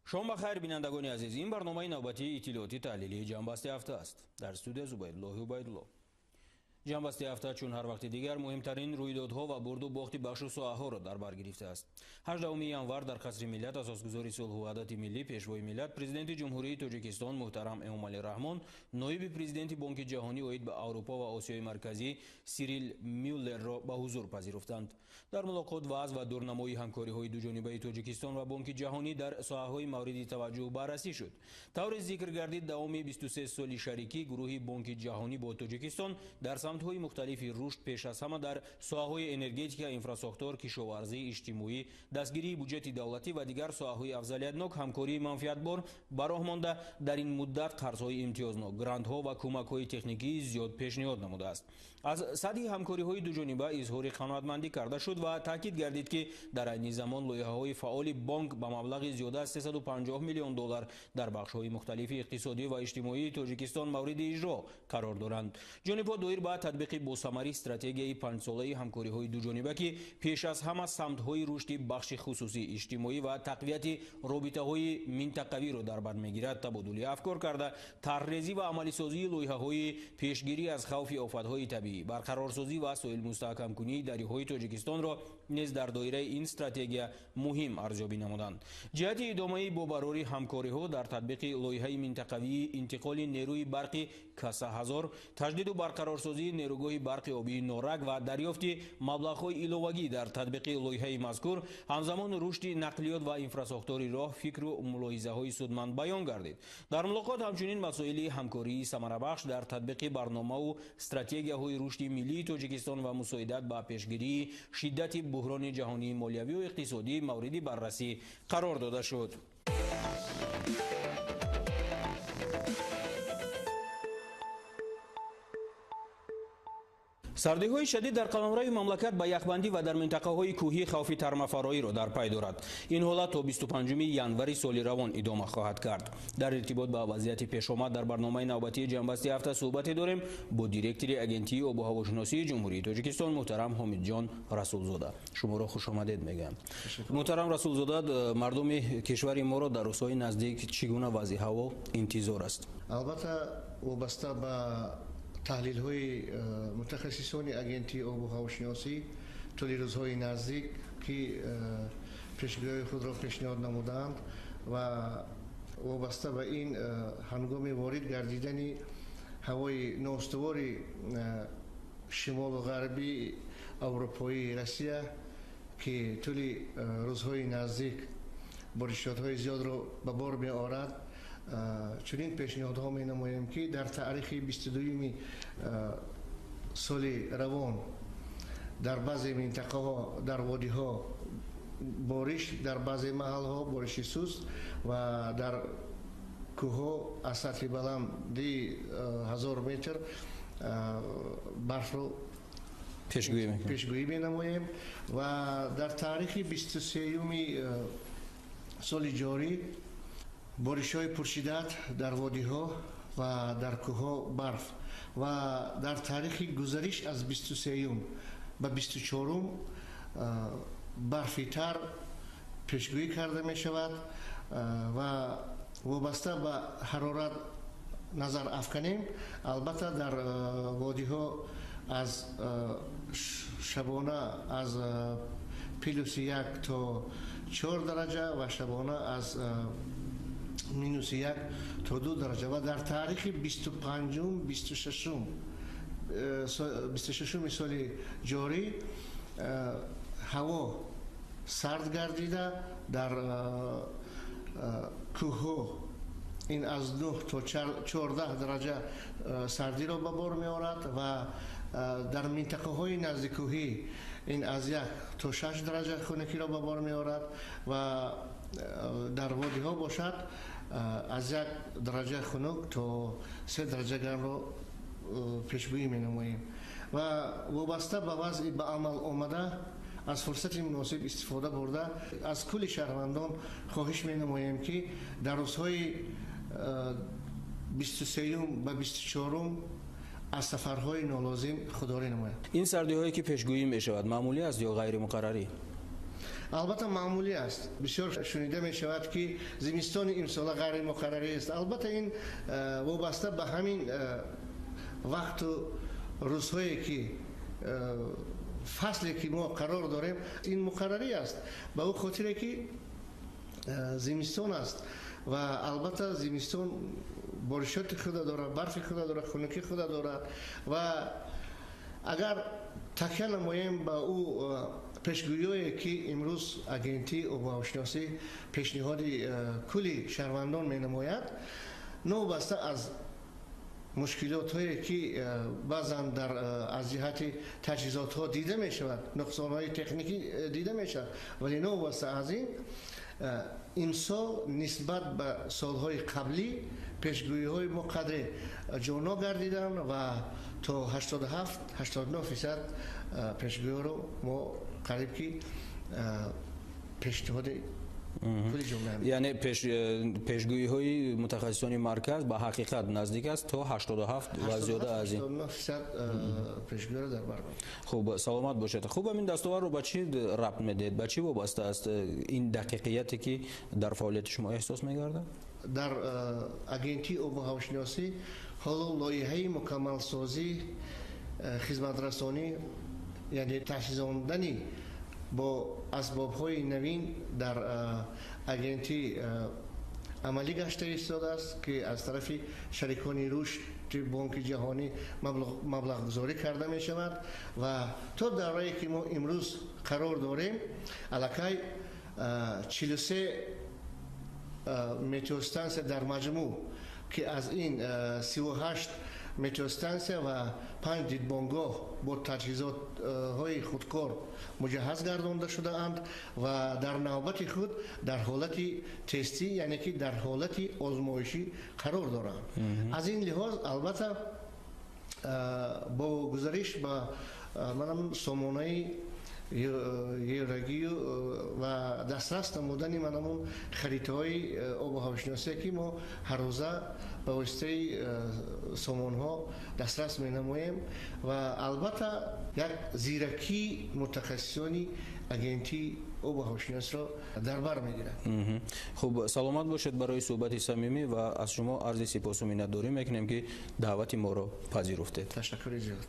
Шом ба хайр, бинандагони азиз. Ин барномаи навбатии иттилоотӣ таҳлилии Ҷамъбасти ҳафта аст. Дар студия Зубайдуллоҳи Убайдулло. Ҷамъбасти ҳафта чун ҳар вақти дигар муҳимтарин рӯйдодҳо ва бурду бохти бахшу соҳаҳоро дар бар гирифтааст. 18 январ дар Қасри миллат асосгузори сулҳу ваҳдати миллӣ, пешвои миллат, президенти Ҷумҳурии Тоҷикистон муҳтарам Эмомалӣ Раҳмон, ноиби президенти Бонки ҷаҳонӣ оид ба Аврупо ва Осиёи Марказӣ Сирил Мюллерро ба ҳузур пазируфтанд. Дар мулоқот вазъ ва дурнамои ҳамкориҳои дуҷонибаи Тоҷикистон ва Бонки ҷаҳонӣ дар соҳаҳои мавриди таваҷҷӯҳ баррасӣ шуд. Тавре зикр гардид, давоми 23 соли шарикӣ гурӯҳи Бонки ҷаҳонӣ бо Тоҷикистон дар самтҳои мухталифи рушд, пеш аз ҳама дар соҳаҳои энергетика, инфрасохтор, кишоварзӣ, иҷтимоӣ, дастгирии буҷети давлатӣ ва дигар соҳаҳои афзалиятнок ҳамкории манфиатбор ба роҳ монда, дар ин муддат қарзҳои имтиёзнок, грантҳо ва кӯмакҳои техникии зиёд пешниҳод намудааст. Аз сатҳи ҳамкориҳои дуҷониба изҳори қаноатмандӣ карда шуд ва таъкид гардид, ки дар айни замон лоиҳаҳои фаъоли бонк ба маблағи зиёда аз 350 миллион доллар дар бахшҳои мухталифи иқтисодӣ ва иҷтимоии Тоҷикистон мавриди иҷро қарор доранд. Ҷонибҳо доир ба татбиқи босамари стратегияи панҷсолаи ҳамкориҳои дуҷониба, ки пеш аз ҳама самтҳои рушди бахши хусусӣ, иҷтимоӣ ва тақвияти робитаҳои минтақавиро дар бар мегирад, табодули афкор карда, тарҳрезӣ ва амалисозии лоиҳаҳои пешгирӣ аз хавфи офатҳои табиӣ, барқарорсозӣ ва соҳилмустаҳкамкунии дарёҳои Тоҷикистонро низ дар доираи ин стратегия муҳим арзёбӣ намуданд. Ҷиҳати идомаи бобарори ҳамкориҳо дар татбиқи лоиҳаи минтақавии интиқоли нерӯи барқи Каса ҳазор, таҷдиду барқарорсозии нерӯгоҳи барқи обии Норак ва дарёфти маблағҳои иловагӣ дар татбиқи лоиҳаи мазкур, ҳамзамон рушди нақлиёт ва инфрасохтори роҳ фикру мулоҳизаҳои судманд баён гардид. Дар мулоқот ҳамчунин масоили ҳамкории самарабахш дар татбиқи барномаву стратегияҳои рушди миллии Тоҷикистон ва мусоидат ба пешгирии шиддати буҳрони ҷаҳонии молиявию иқтисодӣ мавриди баррасӣ қарор дода шуд. Сардиҳои шадид дар қаламрави мамлакат ба яхбандӣ ва дар минтақаҳои кӯҳӣ хавфи тармафароиро дар пай дорад. Ин ҳолат то 25 январи соли равон идома хоҳад кард. Дар иртибот ба вазъияти пешомад дар барномаи навбатии Ҷамъбасти ҳафта суҳбате дорем бо директори Агентии обу ҳавошиносии Ҷумҳурии Тоҷикистон муҳтарам Ҳомидҷон Расулзода. Шуморо хушомадед мегӯям. Муҳтарам Расулзода, мардуми кишвари моро дар рӯзҳои наздик чӣ гуна вазъи ҳаво интизор аст? Албатта, вобаста ба таҳлилҳои мутахассисони агентии обу ҳавошиносӣ тӯли рӯзҳои наздик, ки пешгӯиҳои худро пешниҳод намудаанд ва вобаста ба ин ҳангоми ворид гардидани ҳавои ноустувори шимолу ғарбии аврупоии Россия, ки тӯли рӯзҳои наздик боришотҳои зиёдро ба бор меорад, чунин пешниҳодҳо менамоем, ки дар таърихи 22-юми соли равон дар баъзе минтақаҳо, дар водиҳо бориш, дар баъзе маҳалҳо бориши суст ва дар кӯҳҳо аз сатҳи баландии 1000 метр барфро пешгӯӣ менамоем ва дар таърихи 23-юми соли ҷорӣ боришҳои пуршиддат дар водиҳо ва дар кӯҳҳо барф ва дар таърихи гузариш аз 23-юм ба 24-ум барфи тар пешгӯӣ карда мешавад ва вобаста ба ҳарорат назар афканем, албатта дар водиҳо аз шабона аз плюси 1 то 4 дараҷа ва шабона аз минуси 1 то 2 дараҷа ва дар таърихи 25-ум, 26-уми соли ҷорӣ ҳаво сард гардида, дар кӯҳҳо ин аз 9 то 14 дараҷа сардиро ба бор меорад ва дар минтақаҳои наздиккӯҳӣ ин аз 1 то 6 дараҷа хунукиро ба бор меорад ва дар водиҳо бошад аз 1 дараҷа хунук то 3 дараҷа гармро пешгӯӣ менамоем ва вобаста ба вазъи ба амал омада аз фурсати муносиб истифода бурда аз кулли шаҳрвандон хоҳиш менамоем, ки дар рӯзҳои 23-юм ба 24-ум аз сафарҳои нолозим худдорӣ намоянд. Ин сардиҳое ки пешгӯӣ мешавад маъмулӣ аст ё ғайримуқаррарӣ? Албатта маъмулӣ аст. Бисёр шунида мешавад, ки зимистони имсола ғайримуқаррарӣ аст. Албатта ин вобаста ба ҳамин вақту рӯзҳое ки фасле ки мо қарор дорем, ин муқаррарӣ аст. Ба ӯ хотире ки зимистон аст ва албатта зимистон боришоти худа дорад, барфи худа дорад, хунукии худа дорад ва агар такя намоем ба ӯ пешгӯиҳое ки имрӯз агентии обуҳавошиносӣ пешниҳоди кулли шаҳрвандон менамояд, новобаста аз мушкилотҳое ки баъзан дар аз ҷиҳати таҷҳизотҳо дида мешавад, нуқсонҳои техникӣ дида мешавад, вале новобаста аз ин имсол нисбат ба солҳои қаблӣ пешгӯиҳои мо қадре ҷоно гардиданд ва то 87-89% пешгӯиҳоро мо қариб ки пешниҳоди яъне пешгӯиҳои мутахассисони марказ ба ҳақиқат наздик аст то 87 ва зиёда аз ин. 89% пешгӯиро дар бар мегирад. Хуб, саломат бошед. Хуб, ҳамин дастовардро ба чӣ рабт медиҳед? Ба чӣ вобаста аст ин дақиқияте ки дар фаъолияти шумо эҳсос мегардад? Дар агентии обуҳавошиносӣ ҳоло лоиҳаи мукаммалсозӣ, хизматрасонӣ, яъне таҷҳизондани бо асбобҳои навин дар агентӣ амалӣ гашта истодааст, ки аз тарафи шарикони рушди Бонки Ҷаҳонӣ маблағгузорӣ карда мешавад ва то даврае ки мо имрӯз қарор дорем, аллакай 43 метеостансия дар маҷмӯъ, ки аз ин 38 метеостансия ва 5 дидбонгоҳ бо таҷҳизотҳои худкор муҷаҳҳаз гардонда шудаанд ва дар навбати худ дар ҳолати тестӣ, яъне ки дар ҳолати озмоишӣ қарор доранд. Аз ин лиҳоз албатта бо гузариш ба манам сомонаи еврогию ва дастрас намудани манамун харитаҳои обуҳавошиносие ки мо ҳаррӯза ба воситаи сомонҳо дастрас менамоем ва албатта як зиракии мутахассисони агентии обуҳавошиносиро дар бар мегирад. Хуб, саломат бошед барои суҳбати самимӣ ва аз шумо арзи сипосу миннатдорӣ мекунем, ки даъвати моро пазируфтед. Ташаккури зиёд.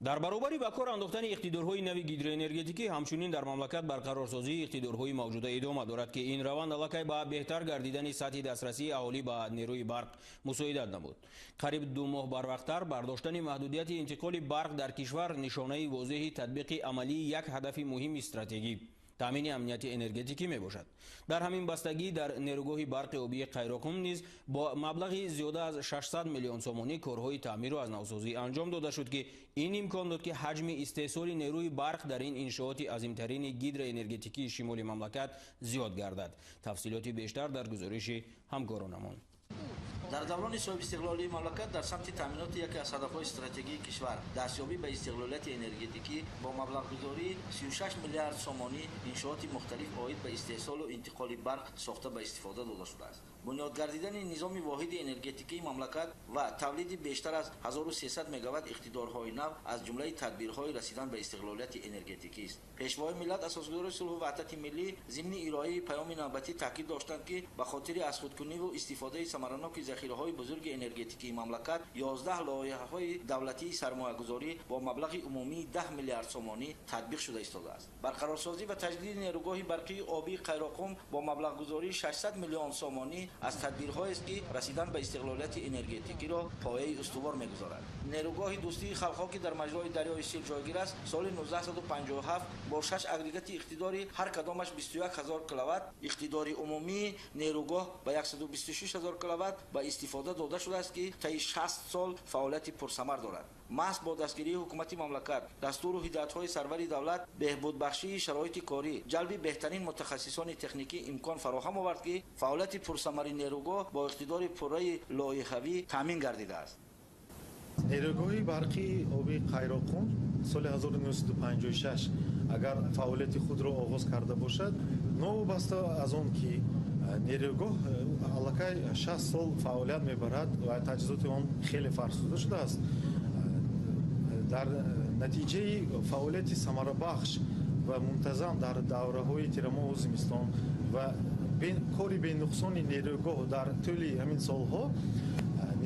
Дар баробари ба кор андохтани иқтидорҳои нави гидроэнергетикӣ, ҳамчунин дар мамлакат барқарорсозии иқтидорҳои мавҷуда идома дорад, ки ин раванд аллакай ба беҳтар гардидани сатҳи дастрасии аҳолӣ ба нерӯи барқ мусоидат намуд. Қариб 2 моҳ барвақттар бардоштани маҳдудияти интиқоли барқ дар кишвар нишонаи возеҳи татбиқи амалии як ҳадафи муҳими стратегӣ таъмини амнияти энергетикӣ мебошад. Дар ҳамин бастагӣ дар нерӯгоҳи барқи обии Қайроқум низ бо маблағи зиёда аз 600 миллион сомонӣ корҳои таъмиру аз навсозӣ анҷом дода шуд, ки ин имкон дод, ки ҳаҷми истеҳсоли нерӯи барқ дар ин иншооти азимтарини гидроэнергетикии шимоли мамлакат зиёд гардад. Тафсилоти бештар дар гузориши ҳамкоронамон. Дар даврони соҳибистиқлолии мамлакат дар самти таъминоти яке аз ҳадафҳои стратегии кишвар дастёбӣ ба истиқлолияти энергетикӣ бо маблағгузории 36 миллиард сомонӣ иншооти мухталиф оид ба истеҳсолу интиқоли барқ сохта ба истифода дода шудааст. Бунёд гардидани низоми воҳиди энергетикии мамлакат ва тавлиди бештар аз 1300 мегаватт иқтидорҳои нав аз ҷумлаи тадбирҳои расидан ба истиқлолияти энергетикист. Пешвои миллат, асосгузори сулҳу ваҳдати миллӣ зимни ироаи паёми навбатӣ таъкид доштанд, ки ба хотири аз худкуниву истифодаи самараноки захираҳои бузурги энергетикии мамлакат 11 лоиҳаҳои давлатии сармоягузорӣ бо маблағи умумии 10 миллиард сомонӣ татбиқ шуда истодааст. Барқарорсозӣ ва таҷдиди нерӯгоҳи барқии обии Қайроқум бо маблағгузории 600 миллион сомонӣ аз тадбирҳоест, ки расидан ба истиқлолияти энергетикиро пояи устувор мегузорад. Нерӯгоҳи дӯстии халқҳо, ки дар маҷрои дарёи Сир ҷойгир аст, соли 1957 бо 6 агрегати иқтидори ҳар кадомаш 21 ҳазор киловатт, иқтидори умумии нерӯгоҳ ба 126 ҳазор киловатт ба истифода дода шудааст, ки таи 60 сол фаъолияти пурсамар дорад. Маҳз бо дастгирии ҳукумати мамлакат, дастуру ҳидоятҳои сарвари давлат, беҳбудбахшии шароити корӣ, ҷалби беҳтарин мутахассисони техникӣ имкон фароҳам овард, ки фаъолияти пурсамари нерӯгоҳ бо иқтидори пурраи лоиҳавӣ таъмин гардидааст. Нерӯгоҳи барқии обии Қайроқум соли 1956 агар фаъолияти худро оғоз карда бошад, новобаста аз он ки Нерӯгоҳ аллакай 60 сол фаъолият мебарад ва таҷҳизоти он хеле фарсуда шудааст. Дар натиҷаи фаъолияти самарабахш ва мунтазам дар давраҳои тирамоҳу зимистон ва кори бенуқсони нерӯгоҳ дар тӯли ҳамин солҳо,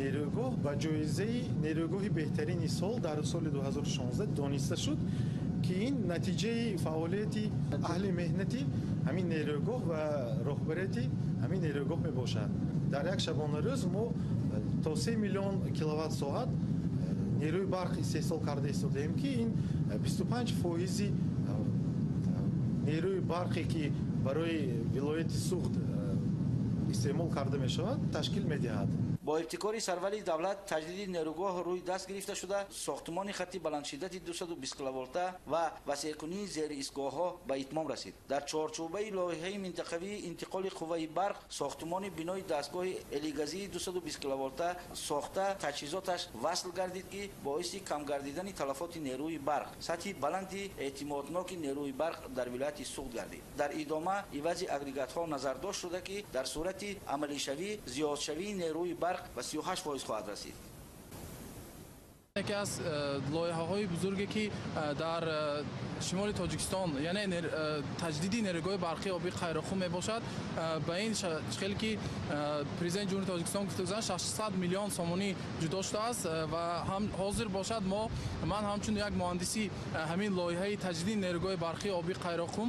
нерӯгоҳ ба ҷоизаи нерӯгоҳи беҳтарини сол дар соли 2016 дониста шуд, ки ин натиҷаи фаъолияти аҳли меҳнати ҳамин нерӯгоҳ ва роҳбарияти ҳамин нерӯгоҳ мебошад. Дар як шабонарӯз мо то 3 миллион киловатт соат нерӯи барқ истеҳсол карда истодаем, ки ин 25% нерӯи барқе, ки барои вилояти Суғд истеъмол карда мешавад, ташкил медиҳад. Бо ибтикори сарвари давлат таҷдиди нерӯгоҳ рӯи даст гирифта шуда, сохтмони хатти баландшиддати 220 киловолта ва васеъкунии зери истгоҳҳо ба итмом расид. Дар чорчӯбаи лоиҳаи минтақавии интиқоли қувваи барқ, сохтмони бинои дастгоҳи элегазии 220 киловолта сохта, таҷҳизоташ васл гардид, ки боиси кам гардидани талафоти нерӯи барқ, сатҳи баланди эътимодноки нерӯи барқ дар вилояти Суғд гардид. Дар идома ивази агрегатҳо назардошт шуда, ки дар сурати амалишавӣ зиёдшавии нерӯи барқ ба 38% хоҳад расид. Яке аз лоиҳаҳои бузурге, ки дар шимоли Тоҷикистон, яъне таҷдиди нерӯгоҳи барқии обии Қайроққум мебошад. Ба ин хеле ки Президенти Ҷумҳурии Тоҷикистон гуфта буданд, 600 миллион сомонӣ ҷудо шудааст ва ҳам ҳозир бошад мо, ман ҳамчун як муҳандиси ҳамин лоиҳаи таҷдиди нерӯгоҳи барқии обии Қайроққум,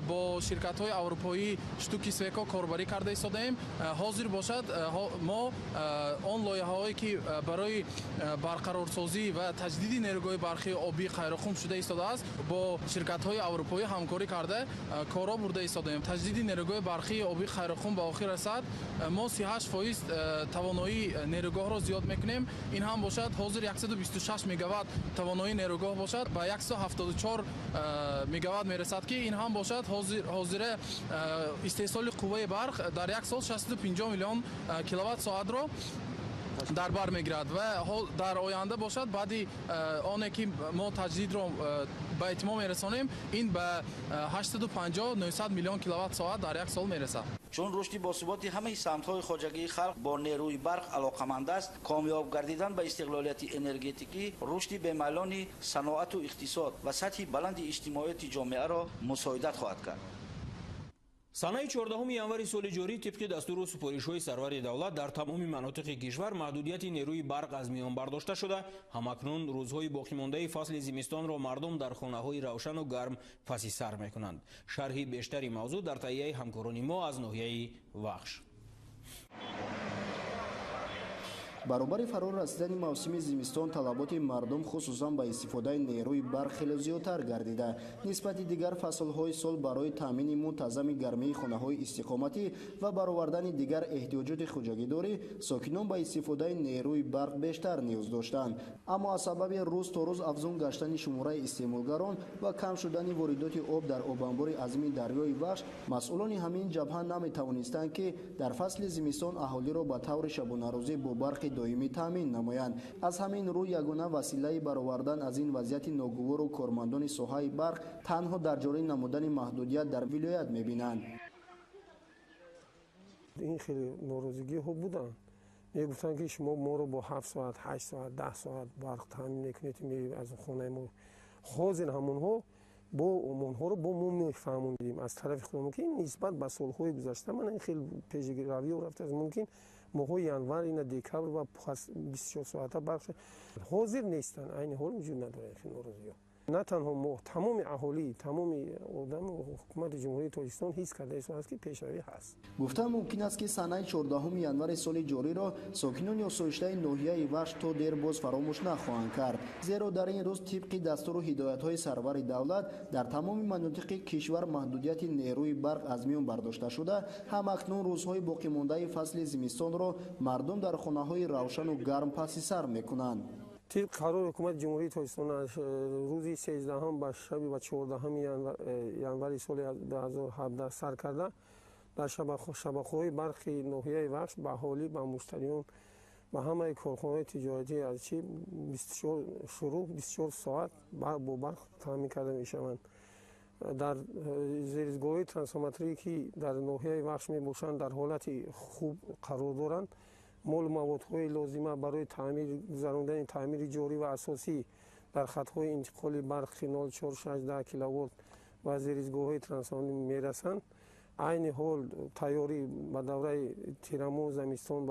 бо ширкатҳои аврупоӣ Штуки Свеко корбарӣ карда истодаем. Ҳозир бошад мо он лоиҳаҳое, ки барои барқарорсозӣ ва таҷдиди нерӯгоҳи барқии обии Қайроққум шуда истодааст, бо ширкатҳои аврупоӣ ҳамкорӣ карда корҳо бурда истодаем. Таҷдиди нерӯгоҳи барқии обии Қайроққум ба охир расад, мо 38% тавоноии нерӯгоҳро зиёд мекунем. Ин ҳам бошад, ҳозир 126 мегаватт тавоноии нерӯгоҳ бошад, ба 174 мегаватт мерасад, ки ин ҳам бошад, ҳозира истеҳсоли қувваи барқ дар як сол 650 миллион киловатт соатро дар бар мегирад. Ва дар оянда бошад, баъди оне ки мо таҷдидро ба итмом мерасонем, ин ба 850-900 миллион киловатт соат дар як сол мерасад. Чун рушди босуботи ҳамаи самтҳои хоҷагии халқ бо нерӯи барқ алоқаманд аст, комёб гардидан ба истиқлолияти энергетикӣ рушди бемайлони саноату иқтисод ва сатҳи баланди иҷтимоияти ҷомеаро мусоидат хоҳад кард. Санаи 14 январи соли ҷорӣ, тибқи дастуру супоришҳои сарвари давлат, дар тамоми манотиқи кишвар маҳдудияти нерӯи барқ аз миён бардошта шуда, ҳамакнун рӯзҳои боқимондаи фасли зимистонро мардум дар хонаҳои равшану гарм паси сар мекунанд. Шарҳи бештари мавзӯъ дар таҳияи ҳамкорони мо аз ноҳияи Вахш. Баробари фаро расидани мавсими зимистон, талаботи мардум, хусусан ба истифодаи нерӯи барқ, хеле зиёдтар гардида. Нисбати дигар фаслҳои сол барои таъмини мунтазами гармии хонаҳои истиқоматӣ ва баровардани дигар эҳтиёҷоти хоҷагидорӣ, сокинон ба истифодаи нерӯи барқ бештар ниёз доштанд. Аммо аз сабаби рӯз то рӯз афзун гаштани шумораи истеъмолгарон ва кам шудани воридоти об дар обанбори азими дарёи Вахш, масъулони ҳамин ҷабҳа наметавонистанд, ки дар фасли зимистон аҳолиро ба таври шабонарӯзӣ бо барқи доимӣ таъмин намоянд. Аз ҳамин рӯ ягона василаи баровардан аз ин вазъияти ногувору кормандони соҳаи барқ танҳо дар ҷорӣ намудани маҳдудият дар вилоят мебинанд. Ин хеле норозигиҳо буданд. Мегуфтанд, ки шумо моро бо 7 соат, 8 соат, 10 соат барқ таъмин мекунед аз хонаи мо. Ҳозир ҳамонҳо бо онҳоро бо мо мефаҳмондем аз тарафи худамон, ки нисбат ба солҳои гузашта мана ин хеле пешравиҳо рафтааст. Мумкин моҳҳои январ, ина декабр ва 24 соата барқ ҳозир нестанд, айни ҳол вуҷуд надорад хел норозиҳо. На танҳо мо, тамоми аҳолӣ, тамоми одаму ҳукумати Ҷумҳурии Тоҷикистон ҳис карда истодааст, ки пешравӣ ҳаст. Гуфтан мумкин аст, ки санаи 14 январи соли ҷориро сокинони осоиштаи ноҳияи Вахш то дер боз фаромӯш нахоҳанд кард, зеро дар ин рӯз тибқи дастуру ҳидоятҳои сарвари давлат дар тамоми манотиқи кишвар маҳдудияти нерӯи барқ аз миён бардошта шуда, ҳамакнун рӯзҳои боқимондаи фасли зимистонро мардум дар хонаҳои равшану гарм паси сар мекунанд. Тибқи қарори Ҳукумати Ҷумҳурии Тоҷикистон аз рӯзи 13-ҳам ба шаби ба 14-ҳами январи соли 2017 сар карда, дар шабакаҳои барқи ноҳияи Вахш ба аҳолӣ, ба муштариён, ба ҳамаи корхонаҳои тиҷоратӣ аз чи шурӯъ 24 соат бо барқ таъмин карда мешаванд. Дар зеризгоҳҳои трансформаторӣ, ки дар ноҳияи Вахш мебошанд, дар ҳолати хуб қарор доранд. Молу маводҳои лозима барои таъмир гузарондани таъмири ҷорӣ ва асосӣ дар хатҳои интиқоли барқи 0,46 киловолт ва зеризгоҳҳои трансформаторӣ мерасанд. Айни ҳол тайёрӣ ба давраи тирамоҳ замистон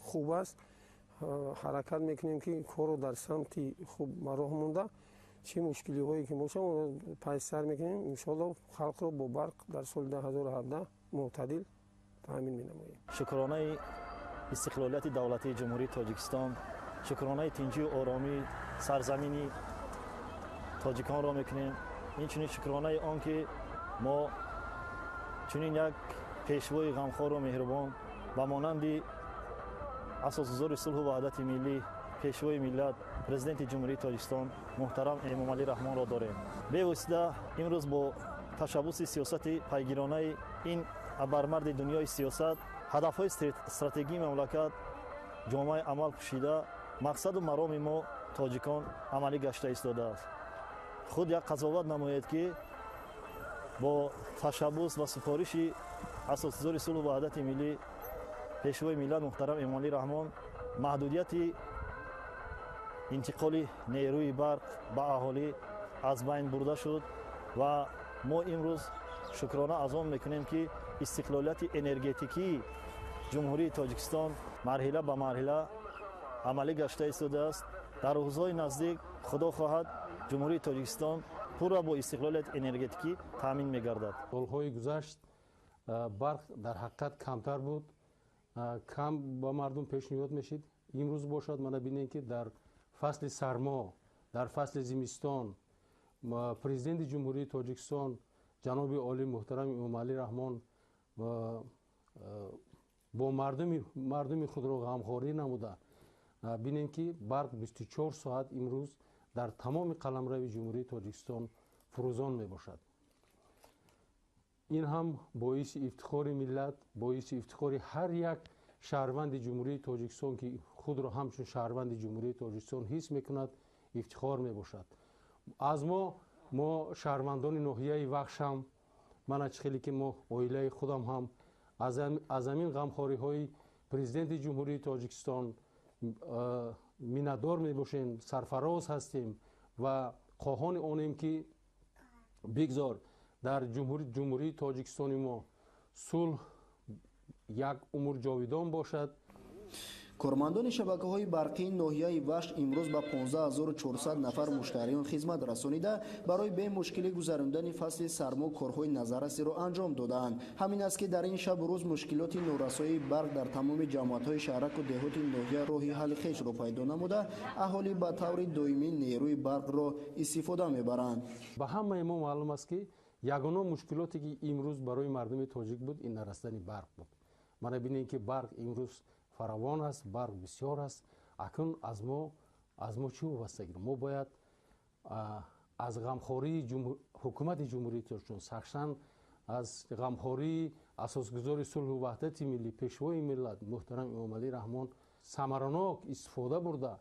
хуб аст. Ҳаракат мекунем, ки корро дар самти хуб ба роҳ монда, чӣ мушкилиҳое ки бошад, онро пайсар мекунем. Иншоалло, халқро бо барқ дар соли 2017 мӯътадил таъмин менамоем. Шукронаи истиқлолияти давлатии Ҷумҳурии Тоҷикистон, шукронаи тинҷию оромии сарзамини тоҷиконро мекунем. Инчунин шукронаи он, ки мо чунин як пешвои ғамхору меҳрубон ба монанди асосгузори сулҳу ваҳдати миллӣ, пешвои миллат, Президенти Ҷумҳурии Тоҷикистон муҳтарам Эмомалӣ Раҳмонро дорем. Бевосита имрӯз бо ташаббуси сиёсати пайгиронаи ин абармарди дунёи сиёсат ҳадафҳои стратегии мамлакат ҷомаи амал пӯшида, мақсаду мароми мо тоҷикон амалӣ гашта истодааст. Худ як қазоват намоед, ки бо ташаббус ва супориши асосгузори сулҳу ваҳдати миллӣ, пешвои миллат муҳтарам Эмомалӣ Раҳмон маҳдудияти интиқоли нерӯи барқ ба аҳолӣ аз байн бурда шуд ва мо имрӯз шукрона аз он мекунем, ки истиқлолияти энергетикии Ҷумҳурии Тоҷикистон марҳила ба марҳила амалӣ гашта истодааст. Дар рӯзҳои наздик, Худо хоҳад, Ҷумҳурии Тоҷикистон пурра бо истиқлолияти энергетикӣ таъмин мегардад. Солҳои гузашт барқ дар ҳақиқат камтар буд, кам ба мардум пешниҳод мешид. Имрӯз бошад, мана бинем, ки дар фасли сармо, дар фасли зимистон Президенти Ҷумҳурии Тоҷикистон ҷаноби олӣ муҳтарам Эмомалӣ Раҳмон бо мардуми худро ғамхорӣ намуда, бинем, ки барқ 24 соат имрӯз дар тамоми қаламрави Ҷумҳурии Тоҷикистон фурӯзон мебошад. Ин ҳам боиси ифтихори миллат, боиси ифтихори ҳар як шаҳрванди Ҷумҳурии Тоҷикистон, ки худро ҳамчун шаҳрванди Ҷумҳурии Тоҷикистон ҳис мекунад, ифтихор мебошад. Аз мо шаҳрвандони ноҳияи Вахш ҳам, мана чӣ хеле ки мо оилаи худам ҳам аз ҳамин ғамхориҳои Президенти Ҷумҳурии Тоҷикистон миннатдор мебошем, сарфароз ҳастем ва хоҳони онем, ки бигзор дар Ҷумҳурии Тоҷикистони мо сулҳ як умр ҷовидон бошад. Кормандони шабакаҳои барқии ноҳияи Вахш имрӯз ба 15 400 нафар муштариён хизмат расонида, барои бемушкилӣ гузарондани фасли сармо корҳои назаррасиро анҷом додаанд. Ҳамин аст, ки дар ин шабу рӯз мушкилоти норасоии барқ дар тамоми ҷамоатҳои шаҳраку деҳоти ноҳия роҳи ҳалли хешро пайдо намуда, аҳолӣ ба таври доимӣ нерӯи барқро истифода мебаранд. Ба ҳамаи мо маълум аст, ки ягона мушкилоте, ки имрӯз барои мардуми тоҷик буд, ин нарасидани барқ буд. Мана бинем, ки барқ имрӯз фаравон аст, барқ бисёр аст. Акнун аз мо чӣ вобастагӣ? Мо бояд аз ғамхории ҳукумати Ҷумҳурии Тоҷикистон, шахсан аз ғамхории асосгузори сулҳу ваҳдати миллӣ, пешвои миллат муҳтарам Эмомалӣ Раҳмон самаранок истифода бурда,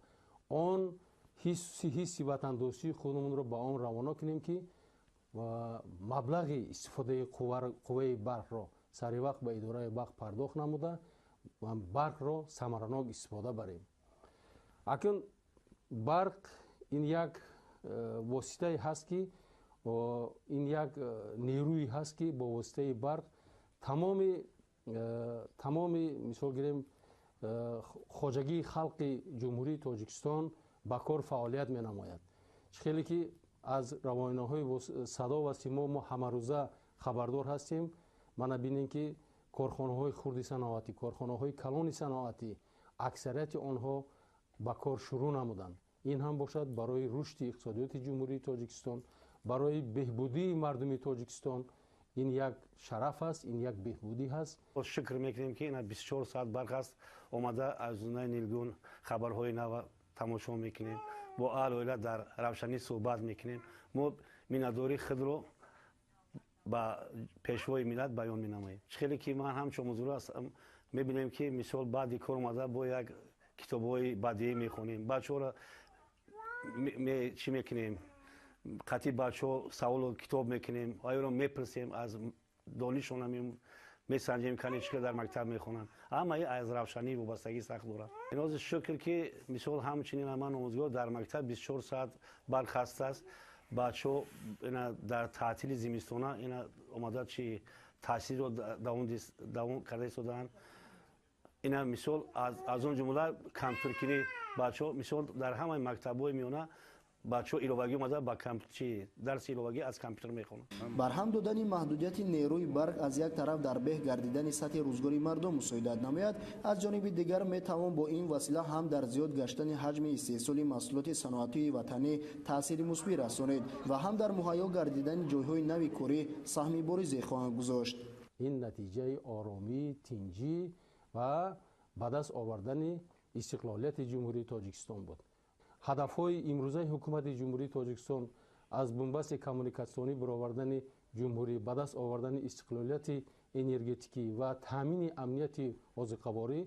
он ҳисси ватандӯстии худамонро ба он равона кунем, ки маблағи истифодаи қувваи барқро саривақт ба идораи барқ пардохт намуда, барқро самаранок истифода барем. Акнун барқ ин як воситае ҳаст, ки ин як нерӯе ҳаст, ки бо воситаи барқ тамоми, мисол гирем, хоҷагии халқи Ҷумҳурии Тоҷикистон ба кор фаъолият менамояд. Чӣ хеле ки аз равонаҳои садо ва симо мо ҳамарӯза хабардор ҳастем, мана бинем, ки корхонаҳои хурди саноатӣ, корхонаҳои калони саноатӣ, аксарияти онҳо ба кор шурӯъ намуданд. Ин ҳам бошад барои рушди иқтисодиёти Ҷумҳурии Тоҷикистон, барои беҳбудии мардуми Тоҷикистон ин як шараф аст, ин як беҳбудӣ ҳаст. Шукр мекунем, ки ина 24 соат барқ аст. Омада аз зунаи нилгун хабарҳои нав тамошо мекунем, бо аҳл оила дар равшанӣ суҳбат мекунем. Мо миннатдории худро ба пешвои миллат баён менамоем. Чӣ хеле ки ман ҳамчун омӯзгор ҳастам, мебинем, ки мисол баъди кор омада бо як китобҳои бадиӣ мехонем, бачаҳоро чӣ мекунем. Қатъи бачаҳо саволу китоб мекунем, оёро мепурсем, аз донишона месанҷем, кани чӣ дар мактаб мехонанд. Ҳамаи аз равшанӣ вобастагӣ сахт дорад. Ҳозир шукр, ки мисол ҳамчунин ман омӯзгор дар мактаб 24 соат барқ ҳаст аст. Бачаҳо дар таътили зимистона ина омада чи таҳсилро давом карда истодаанд. Ина мисол аз он ҷумла компютеркунӣ бачаҳо, мисол дар ҳамаи мактабҳои миёна бачаҳо иловагӣ омада ба дарси иловагӣ аз компютер мехонанд. Барҳам додани маҳдудияти нерӯи барқ аз як тараф дар беҳ гардидани сатҳи рӯзгори мардум мусоидат намояд, аз ҷониби дигар метавон бо ин васила ҳам дар зиёд гаштани ҳаҷми истеҳсоли маҳсулоти саноатии ватанӣ таъсири мусбӣ расонид ва ҳам дар муҳайё гардидани ҷойҳои нави корӣ саҳми боризе хоҳанд гузошт. Ин натиҷаи оромӣ, тинҷӣ ва ба даст овардани истиқлолияти Ҷумҳурии Тоҷикистон буд. Ҳадафҳои имрӯзаи ҳукумати Ҷумҳурии Тоҷикистон аз бунбасти коммуникатсионӣ баровардани ҷумҳурӣ, ба даст овардани истиқлолияти энергетикӣ ва таъмини амнияти озиқаворӣ,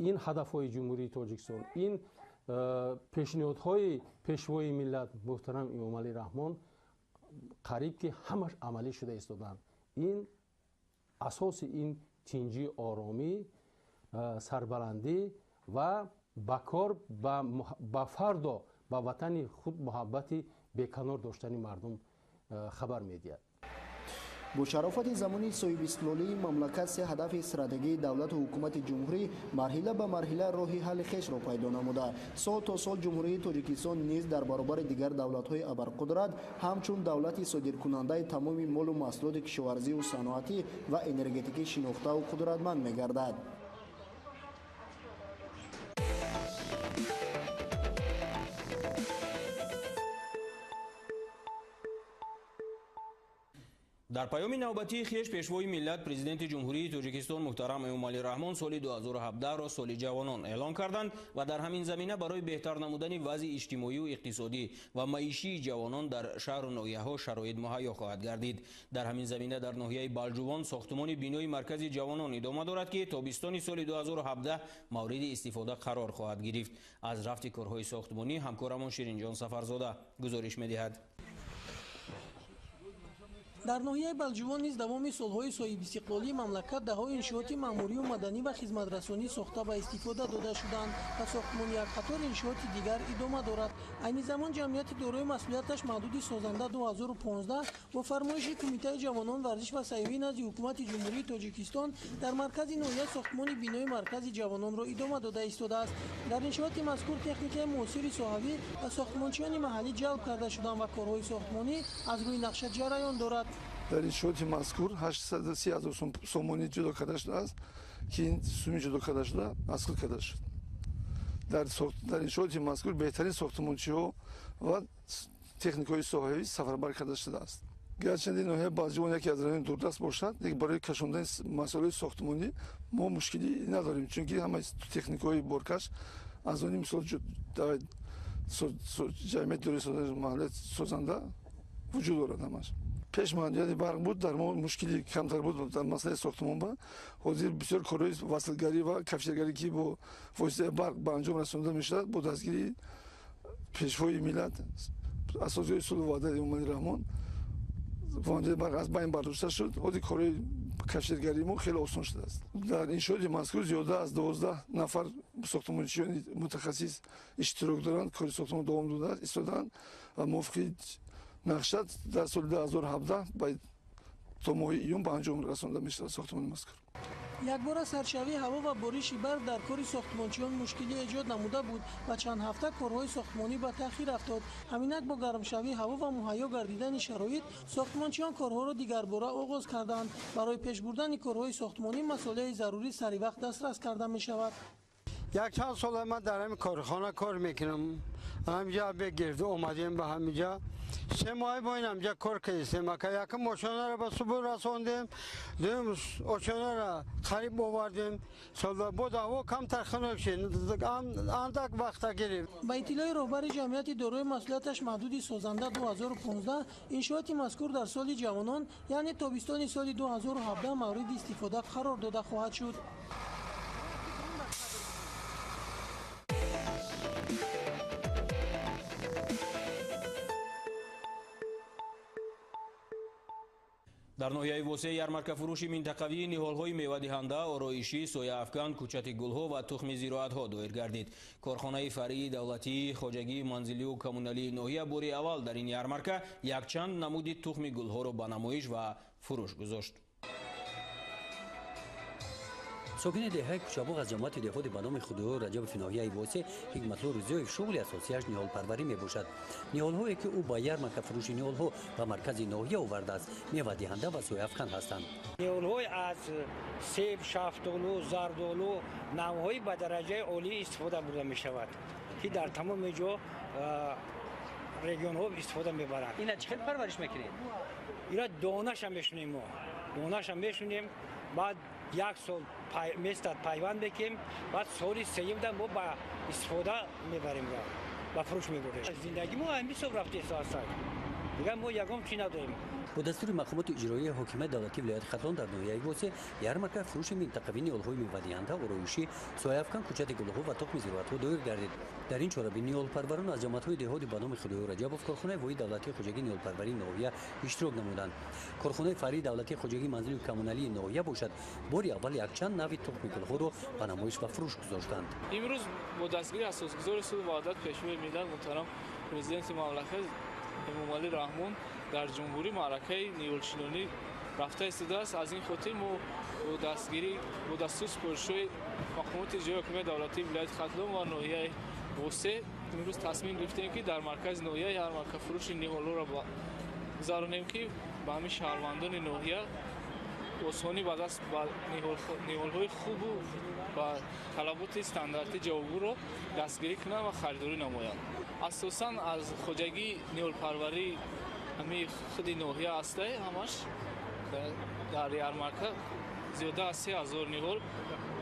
ин ҳадафҳои Ҷумҳурии Тоҷикистон, ин пешниҳодҳои пешвои миллат муҳтарам Эмомалӣ Раҳмон қариб ки ҳамаш амалӣ шуда истодаанд. Ин асоси ин тинҷӣ, оромӣ, сарбаландӣ ва ба кор, ба фардо, ба ватани худ муҳаббати беканор доштани мардум хабар медиҳад. Бо шарофати замони соҳибистиқлолии мамлакат се ҳадафи стратегии давлату ҳукумати ҷумҳурӣ марҳила ба марҳила роҳи ҳалли хешро пайдо намуда, сол то сол Ҷумҳурии Тоҷикистон низ дар баробари дигар давлатҳои абарқудрат ҳамчун давлати содиркунандаи тамоми молу маҳсулоти кишоварзию саноатӣ ва энергетикӣ шинохтаву қудратманд мегардад. Дар паёми навбатии хеш пешвои миллат, президенти Ҷумҳурии Тоҷикистон муҳтарам Эмомалӣ Раҳмон соли 2017-ро соли ҷавонон эълон карданд ва дар ҳамин замина барои беҳтар намудани вазъи иҷтимоию иқтисодӣ ва маишии ҷавонон дар шаҳру ноҳияҳо шароит муҳайё хоҳад гардид. Дар ҳамин замина дар ноҳияи Балҷувон сохтумони бинои маркази ҷавонон идома дорад, ки тобистони соли 2017 мавриди истифода қарор хоҳад гирифт. Аз рафти корҳои сохтмонӣ ҳамкорамон Ширинҷон Сафарзода гузориш медиҳад. Дар ноҳияи Балҷувон низ давоми солҳои соҳибистиқлолии мамлакат даҳҳои иншооти маъмурию маданӣ ва хизматрасонӣ сохта ба истифода дода шуданд ва сохтмони як қатор иншооти дигар идома дорад. Айни замон ҷамъияти дорои масъулияташ маҳдуди созанда 2015 бо фармоиши Кумитаи ҷавонон, варзиш ва сайёҳӣ назди ҳукумати Ҷумҳурии Тоҷикистон дар маркази ноҳия сохтмони бинои маркази ҷавононро идома дода истодааст. Дар иншооти мазкур техникаи муосири соҳавӣ ва сохтмончиёни маҳаллӣ ҷалб карда шуданд ва корҳои сохтмонӣ аз рӯи нақша ҷараён дорад. Дар иншооти мазкур 830 ҳазор сомонӣ ҷудо карда шудааст, ки ин суми ҷудо карда шуда аз худ карда шуд. Дар иншооти мазкур беҳтарин сохтмончиҳо ва техникаҳои соҳавӣ сафарбар карда шудааст. Гарчанде ноҳияи Балҷувон яке аз райони дурдаст бошад, лекин барои кашондани масъалаҳои сохтмонӣ мо мушкилӣ надорем, чунки ҳамаи техникаҳои боркаш аз они мисол ҷамъияти дорои маҳаллияти созанда вуҷуд дорад ҳамаш. Пеш маҳдудияти барқ буд, дар мо мушкили камтар буд дар масъалаи сохтмон ба. Ҳозир бисёр корҳои васлгарӣ ва кафшергарӣ, ки бо воситаи барқ ба анҷом расонда мешавад, бо дастгирии пешвои миллат, асосгузори сулҳу ваҳдат Эмомалӣ Раҳмон, маҳдудияти барқ аз байн бардошта шуд. Ҳозир корҳои кафшергарии мо хеле осон шудааст. Дар иншооти мазкур зиёда аз 12 нафар сохтмончиёни мутахассис иштирок доранд, кори сохтмон давом дода истодаанд ва мувофиқи нақша дар соли 2017 то моҳи июн ба анҷом расонда мешавад сохтмони мазкур. Якбора саршавии ҳаво ва бориши барф дар кори сохтмончиён мушкилӣ эҷод намуда буд ва чанд ҳафта корҳои сохтмонӣ ба таъхир афтод. Ҳаминак бо гармшавии ҳаво ва муҳайё гардидани шароит сохтмончиён корҳоро дигарбора оғоз карданд. Барои пеш бурдани корҳои сохтмонӣ масолеҳи зарурӣ саривақт дастрас карда мешавад. Як чанд сол ман дар ҳамин корхона кор мекунам. Ҳаминҷа бегирд омадем ба ҳаминҷа. Се моҳ мо инамҷа кор кардем. Якум ошонаро ба субҳ расондем, дуюм ошонаро қариб овардем. Бо ҳаво камтар хунук шуд, андак вақта гирифт. Ба иттилои роҳбари ҷамъияти дорои масъулияташ маҳдуди созанда 2015 иншооти мазкур дар соли ҷавонон, яъне тобистони соли 2017 мавриди истифода қарор дода хоҳад шуд. Дар ноҳияи Восеъ ярмаркафурӯши минтақавии ниҳолҳои мевадиҳанда, ороишӣ, сояафкан, кӯчати гулҳо ва тухми зироатҳо доир гардид. Корхонаи фаръии давлатии хоҷагии манзилию коммуналии ноҳия бори аввал дар ин ярмарка якчанд намуди тухми гулҳоро ба намоиш ва фурӯш гузошт. Сокини деҳаи Кӯчабоғ аз ҷамоати деҳоти ба номи Худоёр Раҷабови ноҳияи Восеъ Ҳикматулло Рӯзиёев шуғли асосияш ниҳолпарварӣ мебошад. Ниҳолҳое ки ӯ ба ярмарка фурӯши ниҳолҳо ба маркази ноҳия овардааст, мевадиҳанда ва сояафкан ҳастанд. Ниҳолҳои аз себ, шафтолу, зардолу навъҳои ба дараҷаи олӣ истифода бурда мешавад, ки дар тамоми ҷо регионҳо истифода мебаранд. Ина чӣ хел парвариш мекунед? Ина донаша мешунем мо. Донаша мешунем, баъд як сол местад пайванд мекунем, баъд соли сеюмда мо ба истифода мебарем, ба фурӯш мебарем. Зиндагӣ мо ҳамин ҳисоб рафтааст. Дигар мо ягон чӣ надорем. Бо дастури мақомоти иҷроияи ҳокимияти давлатии вилояти Хатлон дар ноҳияи Восеъ ярмарка фурӯши минтақавии ниҳолҳои мевадиҳанда, ороишӣ, сояафкан, кӯчати гулҳо ва тухми зироатҳо доир гардид. Дар ин чорабинӣ ниҳолпарварон аз ҷамоатҳои деҳоти ба номи Худоёр Раҷабов, корхонаи воҳиди давлатии хоҷагии ниҳолпарварии ноҳия иштирок намуданд. Корхонаи фаръии давлатии хоҷагии манзилию коммуналии ноҳия бошад, бори аввал якчанд нави тухми гулҳоро ба намоиш ва фурӯш гузоштанд. Имрӯз бо дастгирии асосгузори сулҳу ваҳдат, пешвои миллат, муҳтарам президенти мамлакат Эмомалӣ Раҳмон дар ҷумҳурӣ маъракаи ниҳолшинонӣ рафта истодааст. Аз ин хотир мо бо дастгирӣ, бо дастур супоришҳои мақомоти иҷроияи ҳокимияти давлатии вилояти Хатлон ва ноҳияи Восеъ имрӯз тасмим гирифтем, ки дар маркази ноҳия ярмарка фурӯши ниҳолҳоро гузаронем, ки ба ҳамин шаҳрвандони ноҳия осонӣ ба даст ба ниҳолҳои хубу ба талаботи стандартӣ ҷавобгӯро дастгирӣ кунанд ва харидорӣ намоянд. Асосан аз хоҷагии ниҳолпарварии ҳамин худи ноҳия ҳастае, ҳамаш дар ярмарка зиёда аз 3000 ниҳол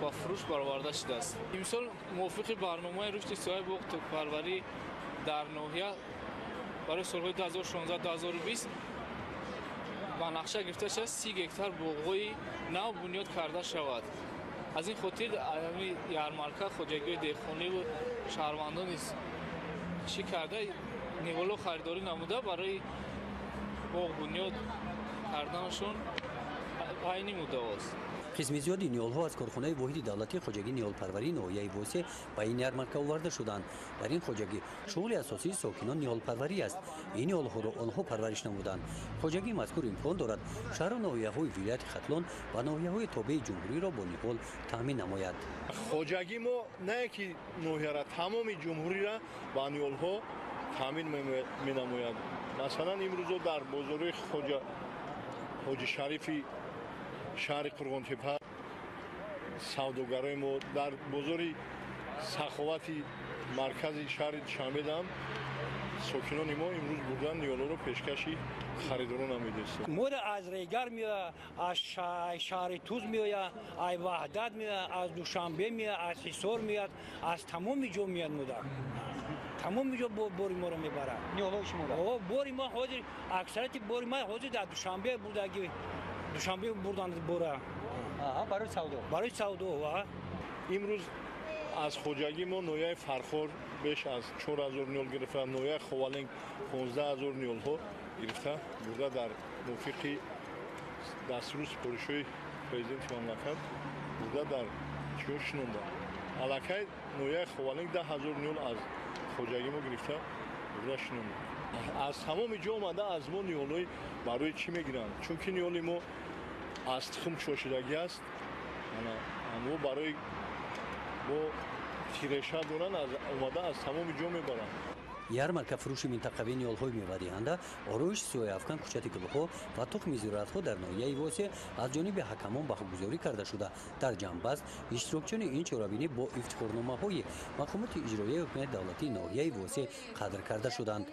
ба фурӯш бароварда шудааст. Имсол мувофиқи барномаи рушди соҳаи боғ токпарварӣ дар ноҳия барои солҳои 2016-2020 ба нақша гирифта шудааст 30 гектар боғҳои нав бунёд карда шавад. Аз ин хотир ҳамин ярмарка хоҷагиҳои деҳқониву шаҳрвандон низ чӣ карда ниҳолҳо харидорӣ намуда барои боғ бунёд карданашон айни муддаост. Қисми зиёди ниҳолҳо аз корхонаи воҳиди давлатии хоҷагии ниҳолпарварии ноҳияи Восеъ ба ин ярмарка оварда шуданд. Дар ин хоҷагӣ шуғли асосии сокинон ниҳолпарварӣ аст. Ин ниҳолҳоро онҳо парвариш намуданд. Хоҷагии мазкур имкон дорад шаҳру ноҳияҳои вилояти Хатлон ва ноҳияҳои тобеи ҷумҳуриро бо ниҳол таъмин намояд. Хоҷагӣ мо на яки ноҳияра, тамоми ҷумҳуриро ба ниҳолҳо таъмин менамояд. Масалан, имрӯзо дар бозорҳои Ҳоҷи Шарифи шаҳри Қурғонтепа савдогарои мо, дар бозори Саховати маркази шаҳри Душанбедам сокинони мо имрӯз бурдан ниҳолҳоро пешкаши харидорон намудааст. Моро аз Регар меояд, аз шаҳри Туз меояд, аз Ваҳдат меояд, аз Душанбе меояд, аз Ҳисор меояд, аз тамоми ҷо меояд мода. Тамоми ҷо бори моро мебарад. Ниҳолҳои шуморо? Бори мо ҳозир, аксарияти бори мо ҳозир дар Душанбе бурдаги. Душанбе бурданд бора. Барои савдо? Барои савдо. Имрӯз аз хоҷагии мо ноҳияи Фархор беш аз 4000 ниҳол гирифта, ноҳияи Ховалинг 15000 ниҳолҳо гирифта бурда дар мувофиқи дастуру супоришҳои президенти мамлакат бурда дар чиё шинонда. Аллакай ноҳияи Ховалинг 10000 ниҳол аз хоҷагии мо гирифта бурда шинонда. Аз тамоми ҷо омада аз мо ниҳолҳои барои чӣ мегиранд? Чунки ниҳоли мо аз тухм чошидагӣ аст, мо барои бо тиреша доранд, омада аз тамоми ҷо мебаранд. Ярмарка фурӯши минтақавии ниҳолҳои мевадиҳанда, ороиш, сояафкан, кӯчати гулҳо ва тухми зироатҳо дар ноҳияи Восеъ аз ҷониби ҳакамон баҳогузорӣ карда шуда, дар ҷамъбаст иштирокчиёни ин чорабинӣ бо ифтихорномаҳои мақомоти иҷроияи ҳукумати давлатии ноҳияи Восеъ қадр карда шуданд.